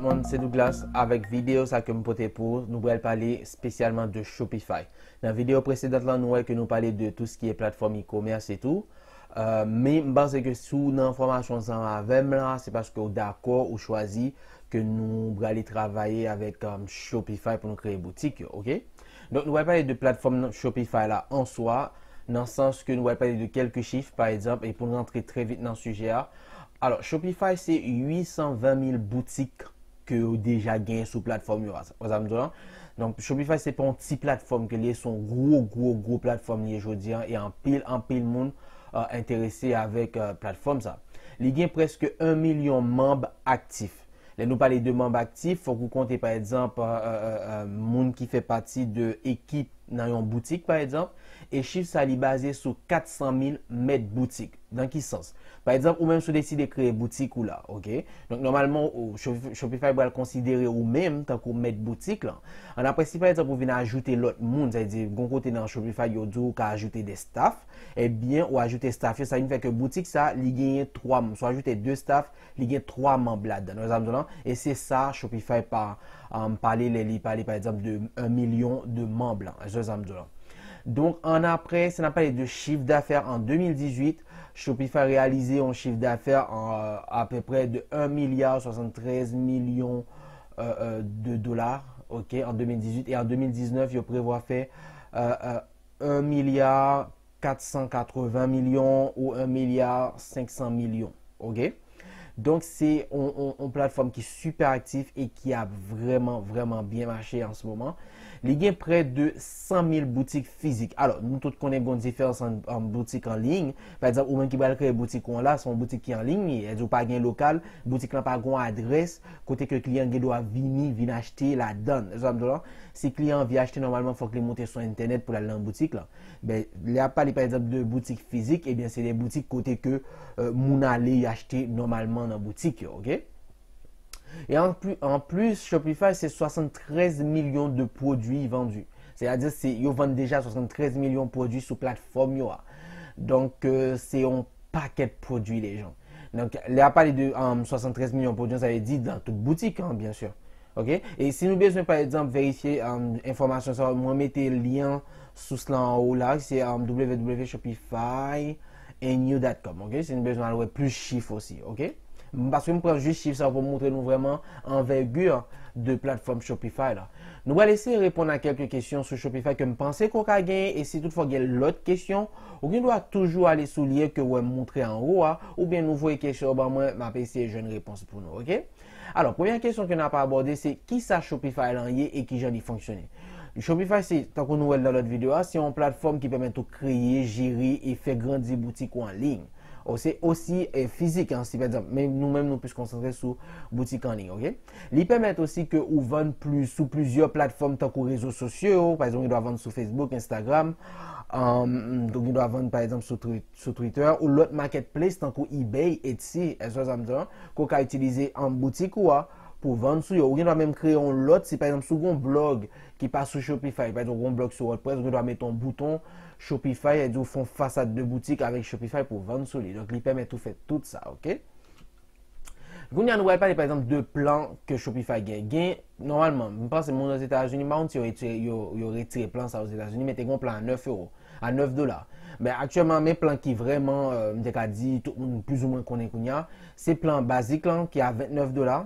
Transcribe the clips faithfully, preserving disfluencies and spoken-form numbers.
Moun, se Douglas. Avèk videyo sa ke m pote pou ou, nou pral pale espesyalman de Shopify. Nan videyo presedan la, nou wè ke nou pale de tout ce qui est plateforme e-commerce et tout. Euh, men m panse ke si w nan fòmasyon ansanm avè m la, se paske w dakò, ou chwazi ke nou prale travay avèk, um, Shopify pou nou kreye boutik yo, oke? Donk, nou pral pale de platfòm Shopify la an swa, nan sans ke nou pral pale de kèlke chif, pa egzanp, e pou n rantre trè vit nan sijè a. Alò, Shopify se uit san ven mil boutik ke yo deja genyen sou platfòm yo a. Ou sa m di w lan? Donk, Shopify se pa yon ti platfòm ke li ye, se yon gwo, gwo, gwo platfòm li ye jodi a, e anpil, anpil moun, euh, enterese avèk, euh, platfòm sa. Li gen prèske yon milyon manm aktif. Lè nou pale de manm aktif, fòk ou konte, pa egzanp, euh, euh, euh, euh, moun ki fè pati de ekip nan yon boutik, pa egzanp, e chif sa li baze sou kat san mil mèt boutik. Nan ki sans? Pa egzanp, ou menm si w deside kreye boutik ou la, oke? Donk, nòmalman, ou, Shop-, Shopify pral konsidere ou menm tankou mèt boutik lan. Annapre, si pa egzanp, ou vin ajoute lòt moun, sa vle di, gon kote nan Shopify, yo di w ou ka ajoute de staff, ebyen, ou ajoute staff yo, sa vin fè ke boutik sa, li genyen twa manm. Si w ajoute de staff, li gen twa manm ladan. Ou sa m di w lan? E se sa Shopify pa, um, pale lè li pale, pa egzanp, de yon milyon de manm lan. Ou sa m di w lan? Donk, annapre, si n ap pale de chif dafè an de mil dizuit, Shopify reyalize yon chif dafè an, apeprè de yon milya swasanntrèz milyon, euh, euh, de dola, oke, an de mil dizuit. E an de mil diznèf, yo prevwa fè, euh, euh, yon milya kat san katreven milyon ou yon milya senk san milyon, oke? Donk, se yon, yon, yon platfòm ki sipè aktif e ki ap vrèman, vrèman byen mache an se moman. Li gen prè de san mil boutik fizik. Alò, nou tout konnen gen yon diferans ant, ant boutik an liy. Pa egzanp, ou menm ki pral kreye boutik ou an la, se yon boutik ki an liy li ye. Sa vle di ou pa gen lokal, boutik lan pa gen yon adrès kote ke kliyan gen dwa vini, vin achte ladan l. Ou sa m di w lan? Si kliyan anvi achte, nòmalman, fòk li moute sou entènèt pou l al nan boutik lan. Ben, lè ap pale, pa egzanp, de boutik fizik, ebyen, se de boutik kote ke, euh, moun ale y achte nòmalman nan boutik yo, oke? E an pli-, an plis, Shopify, se swasanntrèz milyon de pwodui vandi. Sètadi, se, yo vann deja swasanntrèz milyon pwodui sou platfòm yo a. Donk, euh, se yon pakèt pwodui, lejan. Donk, lè ap pale de, um, swasanntrèz milyon pwodui, sa vle di nan tout boutik, an, byen si. Oke? E si nou bezwen, pa egzanp, verifye, um, enfòmasyon sa yo, mwen mete lyen sous lan anwo la, se, um, w w w shopify and you dot com, oke? Si nou bezwen al wè plis chif osi, oke? M, paske m pran jis chif sa yo pou m montre nou vrèman anvègi de platfòm Shopify la. Nou pral eseye reponn a kèlke kesyon sou Shopify ke m panse ke w ka genyen, e si toutfwa w gen lòt kesyon, ou gen dwa toujou ale sou lyen ke w wè m montre anwo a, oubyen nou voye kesyon yo ban mwen, m ap eseye jwenn repons pou nou, oke? Alò, premyè kesyon ke n ap abòde, se kisa Shopify lan ye e kijan li fonksyone. Shopify se, tankou nou wè l nan lòt videyo a, se yon platfòm ki pèmèt ou kreye, jere e fè grandi boutik ou an liy. O, se osi, e, fizik, an, si pa egzanp, men nou menm nou plis konsantre sou boutik an liy, oke? Li pèmèt osi ke ou vann pli-, sou plizyè platfòm tankou rezo sosyo yo, pa egzanp, ou gen dwa vann sou Facebook, Instagram, um, ou gen dwa vann, pa egzanp, sou Twi-, sou Twitter, ou lòt marketplace tankou eBay, Etsy, èske w sa m di lan, ke w ka itilize an boutik ou a pou vann sou yo. Ou gen dwa menm kreye yon lòt, si pa egzanp, si w gen yon blòg ki pa sou Shopify, pa egzanp, ou gen yon blòg sou WordPress, ou gen dwa mete yon bouton Shopify, sa vle di ou fè yon fasad de boutik avèk Shopify pou vann sou li. Donk, li pèmèt ou fè tout sa, oke? Kounye a, nou pral pale, pa egzanp, de plan ke Shopify gen. Gen, nòmalman, m panse moun Ozetazini, m pa konn si yo retire, yo, yo retire plan sa Ozetazini, men te gen yon plan a nèf ewo, a nèf dola. Men aktyèlman, men plan ki vrèman, euh, m te ka di, tout moun plizoumwen konnen kounye a, se plan bazik lan, ki a vennèf dola,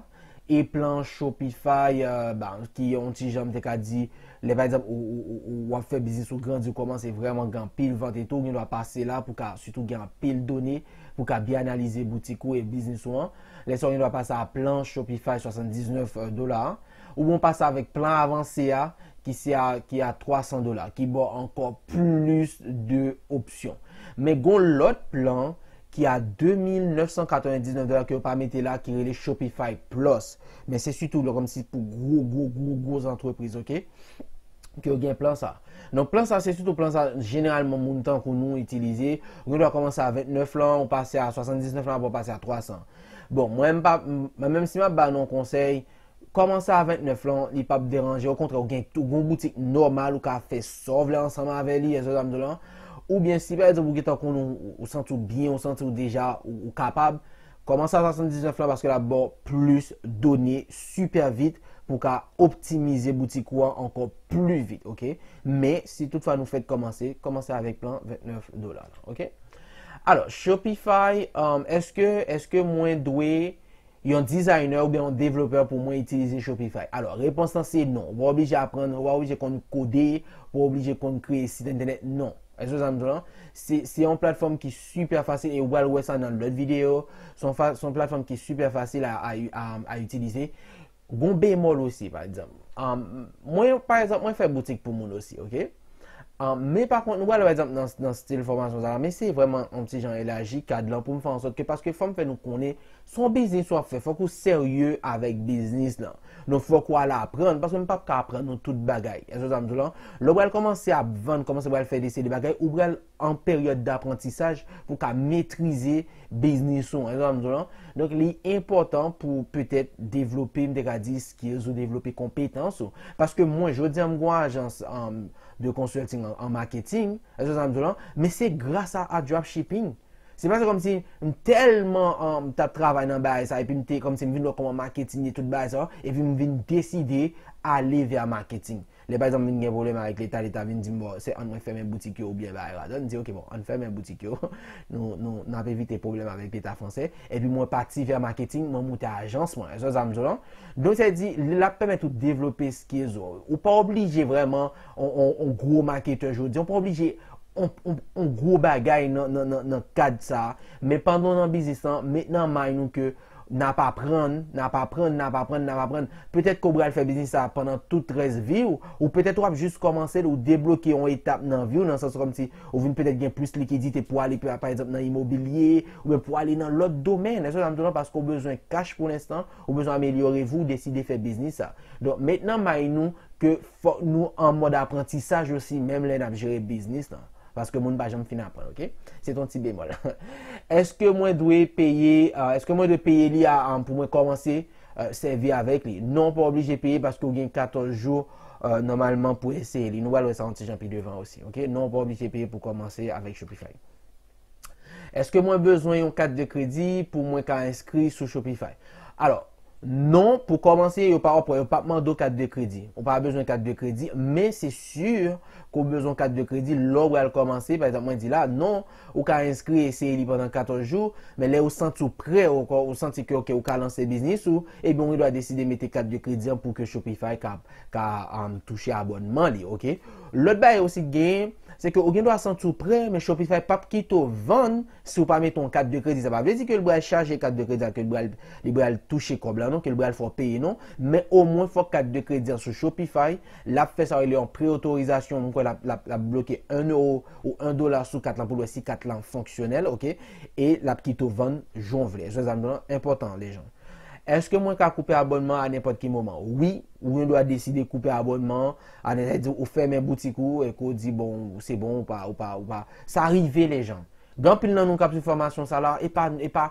e plan Shopify, euh, ba, ki yon ti jan, m te ka di, lè, pa egzanp, ou, ou, ou, ou, w ap fè biznis ou grandi, ou kòmanse vrèman gen anpil vant etou, ou gen dwa pase la pou ka, sitou gen anpil done, pou ka byen analize boutik ou e biznis ou an. Lè sa, ou gen dwa pase a plan Shopify swasanndiznèf dola a. Oubyen ou pase avèk plan avanse a, ki se a, ki a twa san dola, ki ba w ankò plis de opsyon. Men gon lòt plan ki a de mil nèf san katrevendiznèf dola ke yo pa mete la, ki rele Shopify Plus. Men se sitou lè kòmsi pou gwo, gwo, gwo, gwo antrepriz, oke? Ke yo gen plan sa. Donk, plan sa, se sitou plan sa, jeneralman, moun tankou nou itilize. Ou gen dwa kòmanse a vennèf lan, ou pase a swasanndiznèf lan, apre ou pase a twa san. Bon, mwen, m pa, m, mwen menm si m ap ba nou yon konsèy, kòmanse a vennèf lan, li p ap deranje. Okontrè, ou gen, ou gen yon boutik nòmal, ou ka fè sa w vle ansanm avè li, èske w sa m di w lan? Oubyen, si pa egzanp, ou gen tankou nou, ou santi w byen, ou santi w deja, ou, ou kapab, Kòmanse a swasanndiznèf lan paske l ap ba w plis done sipè vit pou w ka optimize boutik ou an ankò pli vit, oke? Men, si toutfwa nou fèk kòmanse, kòmanse avèk plan vennèf dola lan, oke? Alò, Shopify, um, èske, èske mwen dwe yon designer oubyen yon developè pou mwen itilize Shopify? Alò, repons lan se non. Ou pa oblije aprann, ou pa oblije konn kode, ou pa oblije konn kreye sit entènèt, non. Èske sa m di w lan? Se, se yon platfòm ki sipè fasil e ou pral wè sa nan lòt videyo. Se yon, fa- se yon platfòm ki sipè fasil a, a, a, a itilize. Gon bemòl osi, pa egzanp. Um, mwen, pa egzanp, mwen fè boutik pou moun osi, oke? Um, men pa kont, nou pral wè egzanp nan, nan stil fòmasyon sa la, men se vrèman yon ti jan elaji kad lan pou m fè an sòt ke, paske fò m fè nou konnen, se yon biznis w ap fè, fòk ou serye avèk biznis lan. Donk, fòk ou al aprann, paske m p ap ka aprann nou tout bagay. Èske sa m di w lan? Lè w pral kòmanse ap vann, kòmanse pral fè de seri de bagay, ou pral an peryòd daprantisaj pou w ka metrize biznis ou an. Èske sa m di w lan? Donk, li enpòtan pou petèt devlope, m te ka di, skills ou devlope konpetans ou. Paske mwen, jodi a, m gon ajans, um, de consulting an, an marketing, èske sa m di w lan? Men se gras a, a dropshipping. Se pa se kòmsi m tèlman, um, t ap travay nan bagay sa, epi m te, kòmsi m vin wè kòman marketing ye, tout bagay sa, epi m vin deside ale vè marketing. Lè, pa egzanp, m vin gen pwoblèm avèk Leta, Leta vin di m, bon, se ann mwen fèmen boutik yo oubyen bagay la. Donk, m di, oke, bon, ann fèmen boutik yo. Nou, nou, n ap evite pwoblèm avèk Leta fransè. Epi mwen pati vè marketing, mwen moute ajans mwen. Èske sa m di w lan? Donk, sa vle di, l ap pèmèt ou devlope skills ou. Ou pa oblije vrèman on, on, on gwo maketè jodi. Ou pa oblije on, on, on gwo bagay nan, nan, nan, nan kad sa. Men pandan w nan biznis lan, met nan mind ou ke n ap aprann, n ap aprann, n ap aprann, n ap aprann. Petèt ke w pral fè biznis sa pandan tout rès vi w, ou petèt w ap jis kòmanse l, ou debloke yon etap nan vi w, nan sans kòmsi ou vin petèt gen plis likidite pou ale, pa, pa egzanp, nan imobilye, oubyen pou ale nan lòt domèn. Èske sa m di w lan? Paske w bezwen kach pou lenstan, ou bezwen amelyore vi w, ou deside fè biznis sa. Donk, met nan mind nou ke fòk nou an mòd aprantisaj osi, menm lè n ap jere biznis lan. Paske moun pa janm fin aprann, oke? Se ton ti bemòl. Èske mwen dwe peye, euh, èske mwen dwe peye li a, a, pou mwen kòmanse, euh, sèvi avèk li? Non, ou pa oblije peye paske ou gen katòz jou, euh, nòmalman pou eseye li. Nou pral wè sa yon ti jan pi devan osi, oke? Non, ou pa oblije peye pou kòmanse avèk Shopify. Èske mwen bezwen yon kat de kredi pou mwen ka enskri sou Shopify? Alò, non, pou kòmanse, yo pa, yo p ap mande w kat de kredi. Ou pa bezwen kat de kredi, men se si ke w bezwen kat de kredi lè w pral kòmanse. Pa egzanp, mwen di la, non, ou ka enskri, eseye li pandan katòz jou, men lè ou santi w prè, ou, ou santi ke, oke, ou ka lanse biznis ou, ebyen, ou gen dwa deside mete kat de kredi an pou ke Shopify ka, ka, um, touche abònman li, oke? Lòt bagay osi ki genyen, se ke ou gen dwa santi w prè, men Shopify p ap kite w vann si w pa mete yon kat de kredi. Sa pa vle di ke l pral chaje kat de kredi a, ke l pral, li pral touche kòb la, non, ke l pral fè w peye, non. Men omwen, fòk kat de kredi an sou Shopify, l ap fè sa yo rele yon pre-otorizasyon. M kwè l ap, l ap, l ap bloke en euro ou en dola sou kat lan pou l wè si kat lan fonksyonèl, oke? E l ap kite w vann jan w vle. Èske sa m di w lan? Enpòtan, lejan. Èske mwen ka koupe abònman a nenpòt ki moman? Wi, ou gen dwa deside koupe abònman an, a, sètadi ou fèmen boutik ou, e ke w di, bon, se bon, ou pa, ou pa, ou pa. Sa rive, lejan. Gen anpil nan nou k ap swiv fòmasyon sa la, e pa, e pa,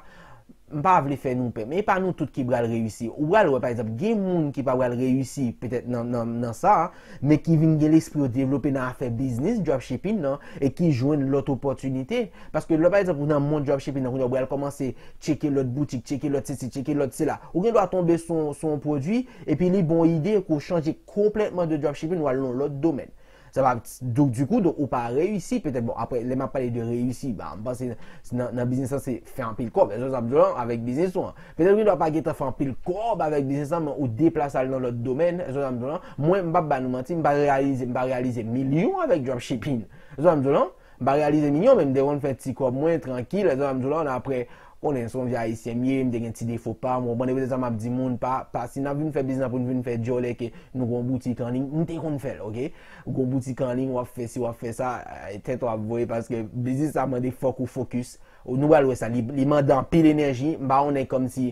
m pa vle fè nou pè, men e pa nou tout ki pral reyisi. Ou pral wè, pa egzanp, gen moun ki pa pral reyisi, petèt nan, nan, nan sa, men ki vin gen lespri yo devlope nan afè biznis, dropshipping nan, e ki jwenn lòt opòtinite. Paske lè, pa egzanp, ou nan mond dropshipping nan, kounye a ou pral kòmanse tcheke lòt boutik, tcheke lòt sesi, tcheke lòt sela. Ou gen dwa tonbe sou, sou yon pwodui, epi li ba w ide ke w chanje konplètman de dropshipping, w al nan yon lòt domèn. Sa va, donk, dikou, donk, ou pa reyisi, petèt, bon, apre, lè m ap pale de reyisi, ba, m panse nan, nan biznis lan, se fè anpil kòb. Èske sa m di w lan, avèk biznis ou an? Petèt ou gen dwa pa gentan fè anpil kòb avèk biznis lan, men ou deplase al nan lòt domèn. Èske sa m di w lan? Mwen, m p ap ba nou manti, m pa reyalize, m pa reyalize milyon avèk dropshipping. Èske sa m di w lan? M pa reyalize milyon, men m te konn fè ti kòb mwen, trankil, èske sa m di w lan? Apre, konnen se yon vye ayisyen m ye, m te gen ti defo pa m, ou konprann, e poutèt sa m ap di moun, pa, pa, si n ap vin fè biznis pou n vin fè djòlè ke nou gon boutik an liy, m te konn fè l, oke? Ou gon boutik an liy, w ap fè si, w ap fè sa, eh, tèt w ap voye, paske biznis sa mande fòk ou fokis. Ou, nou pral wè sa, li, li mande anpil enèji, m pa yon nèg kòmsi,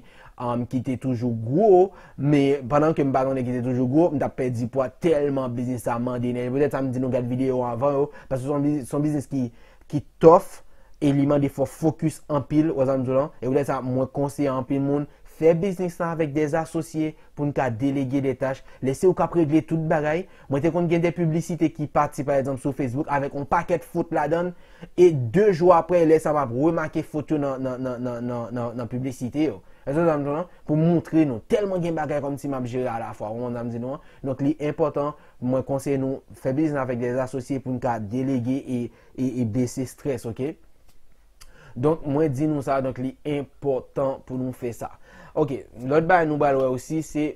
um, ki te toujou gwo, men pandan ke m pa t yon nèg ki te toujou gwo, m t ap pèdi pwa tèlman biznis sa mande enèji. Poutèt sa m di nou gad videyo avan yo, paske se yon bi-, se yon biznis ki, ki tough, e li mande fò fokis anpil, ou wè sa m di w lan? E poutèt sa, mwen konseye anpil moun, Fè biznis lan avèk de asosye pou n ka delege de tach. Lè se ou k ap regle tout bagay. Mwen te konn gen de piblisite ki pati, pa egzanp, sou Facebook avèk yon pakèt fot ladan l, e de jou apre, lè sa m ap remake fot yo nan, nan, nan, nan, nan, nan, nan piblisite yo. Èske w konprann? Pou montre nou. Tèlman gen bagay kòmsi m ap jere alafwa. Ou konprann sa m di nou an? Donk, li enpòtan, mwen konseye nou fè biznis avèk de asosye pou n ka delege e, e, e bese strès, oke? Donk, mwen di nou sa, donk li enpòtan pou nou fè sa. Oke, lòt bagay nou pral wè osi, se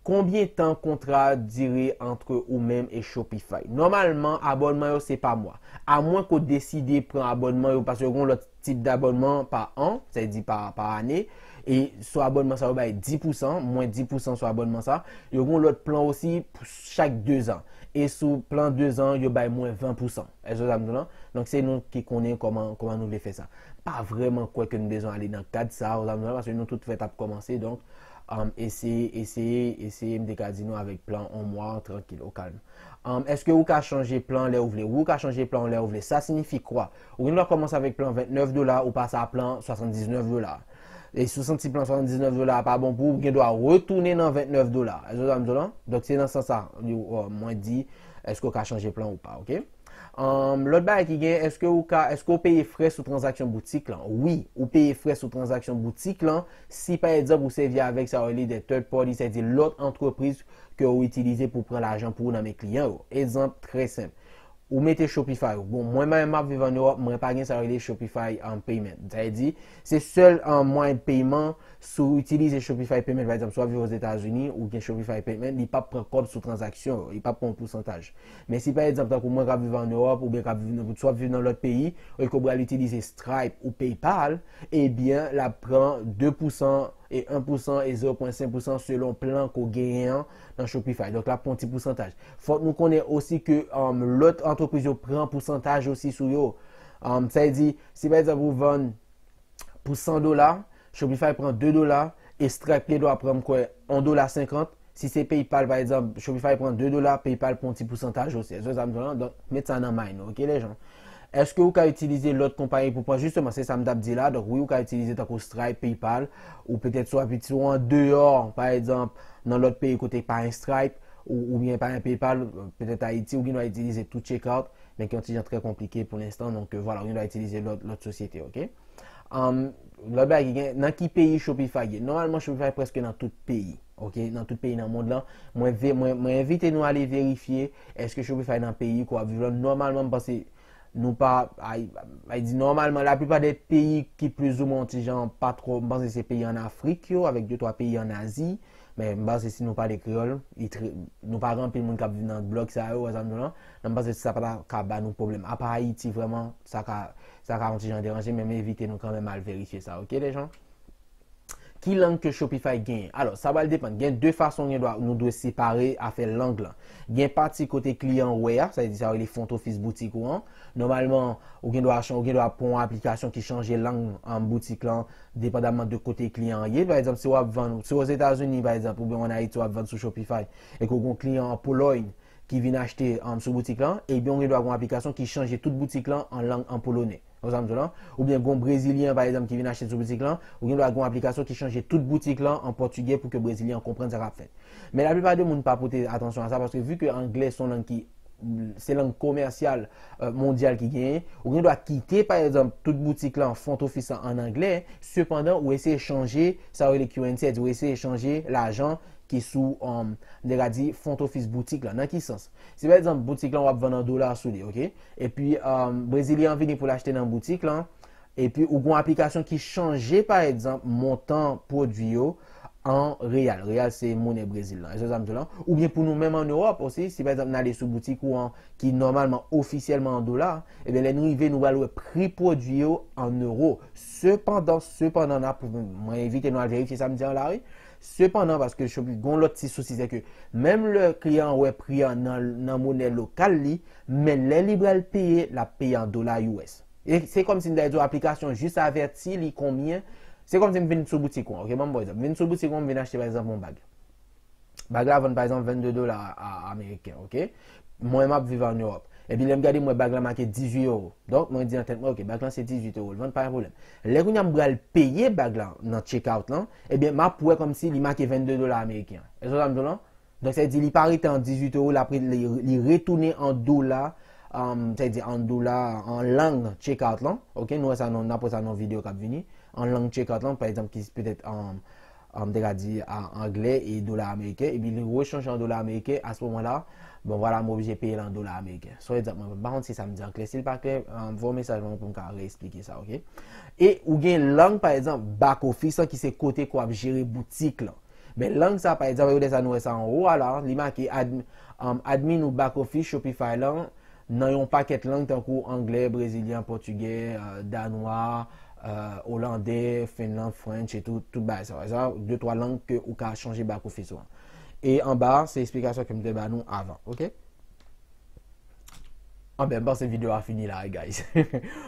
konbyen tan kontra dire antre ou menm e Shopify. Nòmalman, abònman yo se pa mwa. Amwen ke w deside pran abònman yo, paske yo gen yon lòt tip dabònman pa an, sa vle di pa, pa ane, e sou abònman sa yo bay dis pousan, mwens dis pousan sou abònman sa. Yo gen yon lòt plan osi pou chak de zan. E sou plan de zan, yo bay mwens ven pousan. Èske w konprann sa m di w lan? Donk, se nou ki konnen kòman, kòman nou vle fè sa. Pa vrèman kwè ke nou bezwen ale nan kad sa, ou konprann sa m di w lan, paske nou tout fèt ap kòmanse, donk, um, eseye, eseye, eseye, m te ka di nou avèk plan yon mwa, trankil, o kalm. Um, èske ou ka chanje plan lè ou vle? Wi, ou ka chanje plan lè ou vle. Sa siyifi kwa? Ou gen dwa kòmanse avèk plan vennèf dola, ou pase a plan swasanndiznèf dola. E si w santi plan swasanndiznèf dola a pa bon pou ou, ou gen dwa retounen nan vennèf dola. Èske w konprann sa m di w lan? Donk, se nan sans sa, yo, uh, mwen di, èske w ka chanje plan ou pa, oke? Um, lòt bagay ki gen, èske ou ka, èske ou peye frè sou tranzaksyon boutik lan? Wi, ou peye frè sou tranzaksyon boutik lan. Si, pa egzanp, ou sèvi avèk sa yo rele de third party, sa vle di lòt antrepriz ke ou itilize pou pran lajan pou ou nan men kliyan yo. Egzanp trè senp. Ou mete Shopify ou. Bon, mwen menm m ap viv ann Ewòp, mwen pa gen sa yo rele Shopify, um, Payment. Sa vle di, se sèl, um, mwayen de peyman, si w itilize Shopify Payment, pa egzanp, si w ap viv Ozetazini, ou gen Shopify Payment, li p ap pran kòb sou tranzaksyon yo, li p ap pran yon pousantaj. Men si pa egzanp, tankou mwen k ap viv ann Ewòp, oubyen k ap viv nan, si w ap viv nan lòt peyi, e ke w pral itilize Stripe ou PayPal, ebyen, l ap pran de pousan e yen pousan e zewo pwen senk pousan selon plan ke w genyen an nan Shopify. Donk, l ap pran yon ti pousantaj. Fòk nou konnen osi ke, um, lòt antrepriz yo pran pousantaj osi sou yo. Um, sa vle di, si pa egzanp ou vann pou san dola, Shopify pran de dola, e Stripe gen dwa pran, m kwè, yon dola senkant. Si se PayPal, pa egzanp, Shopify pran de dola, PayPal pran yon ti pousantaj osi. Èske w konprann sa m di w lan? Donk, met sa nan mind nou, oke, lèzanmi? Èske ou ka itilize lòt konpayi pou pran, jisteman, se sa m t ap di la. Donk, wi, ou ka itilize tankou Stripe, PayPal, ou petèt si w ap itilize, ou andeyò, pa egzanp, nan lòt peyi kote pa gen Stripe, ou, oubyen pa gen PayPal, petèt Ayiti, ou gen dwa itilize tou checkout, men ki yon ti jan trè konplike pou lenstan. Donk, euh, vwala, ou gen dwa itilize lòt, lòt sosyete, oke? Um, lòt bagay ki gen, nan ki peyi Shopify ye? Nòmalman, Shopify prèske nan tout peyi, oke? Nan tout peyi nan mond lan. Mwen ve-, mwen, mwen envite nou ale verifye èske Shopify nan peyi ke w ap viv lan. Nòmalman, m panse nou pa, ay, ay di nòmalman, laplipa de peyi ki plizoumwen yon ti jan pa twò, m panse se peyi ann Afrik yo, avèk de twa peyi ann Azi, men m panse si nou pale kreyòl, li trè, nou pa gen anpil moun k ap viv nan blòk sa yo, ou wè sa m di w lan, men m panse sa pa ta ka ba nou pwoblèm. Apa Ayiti, vrèman, sa ka, sa ka yon ti jan deranje, men m envite nou kanmenm al verifye sa, oke, lèzanmi? Ki lang ke Shopify genyen? Alò, sa pral depann. Gen de fason gen dwa, nou dwe separe afè lang lan. Gen pati kote kliyan wè a, sa vle di sa yo rele front office boutik ou an. Nòmalman, ou gen dwa chan-, ou gen dwa pran yon aplikasyon ki chanje lang an boutik lan, depandamman de kote kliyan an ye. Pa egzanp, si w ap vann, si w Ozetazini, pa egzanp, oubyen ann Ayiti, w ap vann sou Shopify, e ke w gen yon kliyan an Polòy ki vin achte, um, sou boutik lan, ebyen, ou gen dwa gen yon aplikasyon ki chanje tout boutik lan an lang an polonè. Ou sa m di w lan? Oubyen gen yon Brezilyen, pa egzanp, ki vin achte sou boutik lan, ou gen dwa gen yon aplikasyon ki chanje tout boutik lan an pòtigè pou ke Brezilyen an konprann sa k ap fèt. Men laplipa de moun pa pote atansyon a sa, paske vi ke anglè se yon lang ki, se lang komèsyal, euh, mondyal ki genyen, ou gen dwa kite, pa egzanp, tout boutik lan, front office lan ann anglè, sepandan, ou eseye chanje sa yo rele Q N C, sa vle di ou eseye chanje lajan ki sou, um, nèg la di, front office boutik lan. Nan ki sans? Si pa egzanp, boutik lan w ap vann an dola sou li, oke? Epi, um, Brezilyen an vini pou l achte nan boutik lan, epi ou gen yon aplikasyon ki chanje, pa egzanp, montan pwodui yo an reyal. Reyal se monè Brezil lan. Èske sa m di w lan? Oubyen pou nou menm ann Ewòp osi, si pa egzanp n ale sou boutik ou an ki nòmalman ofisyèlman an dola, ebyen lè n rive nou pral wè pri pwodui yo an ewo. Sepandan, sepandan, n ap, mwen envite nou al verifye sa m di an la, wi. Sepandan, paske Shopee gen yon lòt ti sousi, se ke menm lè kliyan an wè pri an nan, nan monè lokal li, men lè li pral peye, l ap peye an dola U S. E se kòmsi m ta di w aplikasyon jis avèti li konbyen. Se kòmsi m vin sou boutik ou an, oke? Ban m ba w egzanp. M vin sou boutik ou an, m vin achte, pa egzanp, yon bag. Bag la vann, pa egzanp, vennde dola a, ameriken, oke? Mwen, m ap viv ann Ewòp. Epi lè m gade, m wè bag la make dizuit euro. Donk, mwen di nan tèt mwen, ok, bag lan se dizuit euro, l vann, pa gen pwoblèm. Lè kounye a m pral peye bag la nan checkout lan, ebyen, m ap wè kòmsi li make vennde dola ameriken. Èske w sa m di w lan? Donk, sa vle di li pa rete an dizuit euro, l ap re-, li, li retounen an dola, um, sa vle di an dola, an lang checkout lan. Ok, nou wè sa nan, n ap wè sa nan videyo k ap vini. An lang checkout lan, pa egzanp, ki petèt, um, um, m te ka di a anglè e dola ameriken, epi li rechanje an dola ameriken, a se moman la, bon, vwala, m oblije peye l an dola ameriken. So, egzanp, mwen pa konn si sa m di an klè. Si l pa klè, um, voye yon mesaj mwen pou m ka reeksplike sa, ok? E ou gen lang, pa egzanp, back office lan, ki se kote ke w ap jere boutik lan. Men lang sa, pa egzanp, yo de sa nou wè sa anwo a la, li make adm-, um, admin ou back office Shopify lan nan yon pakèt lang tankou anglè, brezilyen, pòtigè, euh, danwa, euh, olandè, French, French e tout, tout bagay sa. Sa, de twa lang ke ou ka chanje back office ou an. E anba, se eksplikasyon ke m te ba nou avan, ok? Anben, m panse videyo a fini la, guys.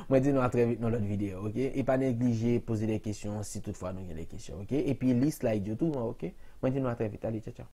Mwen di nou a trè vit nan lòt videyo, ok? E pa neglije poze de kesyon si toutfwa nou gen de kesyon, ok? Epi li slide yo tou, ok? Mwen di nou a trè vit. Ale, tchao, tchao.